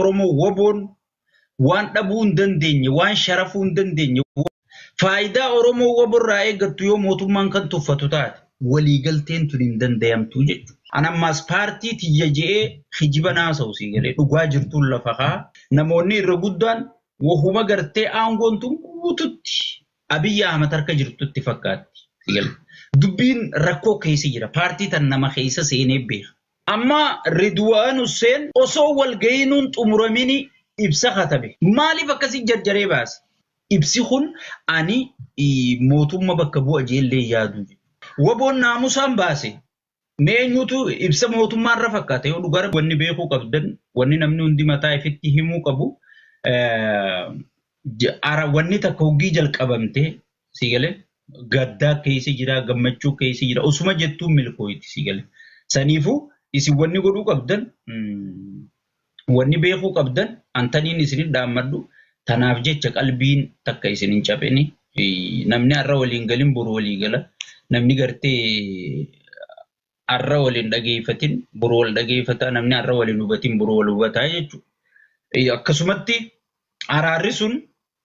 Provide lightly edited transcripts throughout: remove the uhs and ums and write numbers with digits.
Oromoo WBOn waan dhabuu hin dandeenye, waan sharafuu hin dandeenye, faayidaa Oromoo WBO irraa eeggattu yoo mootummaan kan tuffatu taate waliigalteen tun hin dandayamtu jechuudha. An ammaas paartii tiyya je'ee kijiba naasa'u sii galee dhugaa jirtuun lafa kaa namoonni irra guddaan wahuma gartee aangoon tun guututti Abiyyi Ahmad harka jirtutti fakkaatti. Sii galee. Dubbiin rakkoo keessa jira. Paartii tan nama keessa seenee beeka. Amma Ridwaan Husseen osoo walga'iinuun xumuramini ibsa katabe. Maaliif akkasi jarjaree baase? Ibsi kun ani mootumma bakka bu'a jeellee yaaduu. Waboon naamusaan baase. Mee eenyutu ibsa mootummaa irra fakkaata? Yoo dhugaa wanni beekuu qabdan, wanni namni hundi mataa ifitti himuu qabu, wanni takka hoggii jalqabamte sii galee gaddaa keessa jira, gammachuu keessa jira, osuma jettuun milkooyti sii galee. Saniifuu isin wanni godhuu qabdan, wanni beekuu qabdan, antaniin isinit dhaammadhu, tanaaf jecha qalbiin takka isin hin caphini. Namni har'a waliin galin boru walii gala. Namni gartee har'a waliin dhageeffatin boru wal dhageeffata. Namni har'a waliin hubatin boru wal hubataa jechuudha. Akkasumatti araarri sun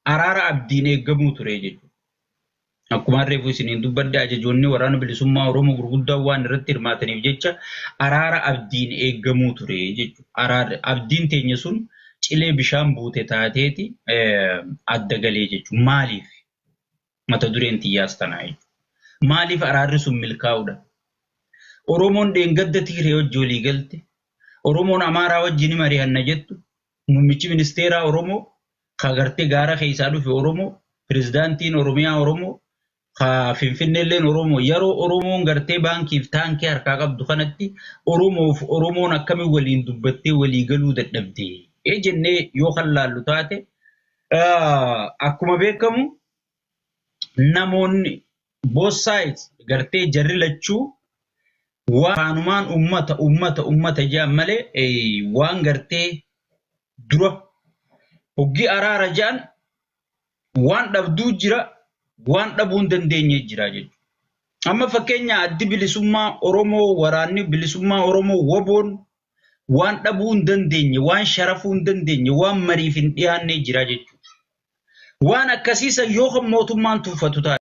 araara abdiin eeggamuu ture jechuudha. Akkuma reefu isiniin dubbadde ajajoonni waraana bilisummaa Oromoo gurguddaan waan irratti hirmaataniif jecha araara abdiin eeggamuu ture jechuudha. Araarri abdiin teenya sun cilee bishaan buute taateeti adda galee jechuudha. Maaliif? Mata dureen tiyyaas tanaa jechuudha. Maaliif araarri sun milkaa'uudha? Oromoon dheengadda Tigree wajji walii galte, Oromoon Amaaraa wajji ni mari'anna jettu, muummichi ministeeraa Oromoo, ka gartee gaara keessaa dhufe Oromoo, pirezidaantiin Oromiyaa Oromoo, ka Finfinneelleen Oromoo, yeroo Oromoon gartee baankiif taankii harkaa qabdu kanatti Oromoof Oromoon akkamiin waliin dubbattee walii galuu dadhabde? Jennee yoo kan laallu taate, akkuma beekamu namoonni both sides gartee jarri lachuu waan kaanumaan ummata ummata ummata jedhan malee waan gartee dura hoggii araara jedhan waan dhabduu jira, waan dhabuu hin dandeenye jira jechuudha. Amma fakkeenya addi bilisummaa Oromoo, waraanni bilisummaa Oromoo WBOn waan dhabuu hin dandeenye, waan sharafuu hin dandeenye, waan mariif hin dhiyaanne jira jechuudha. Waan akkasiisa yoo kan mootummaan tuffatu taate.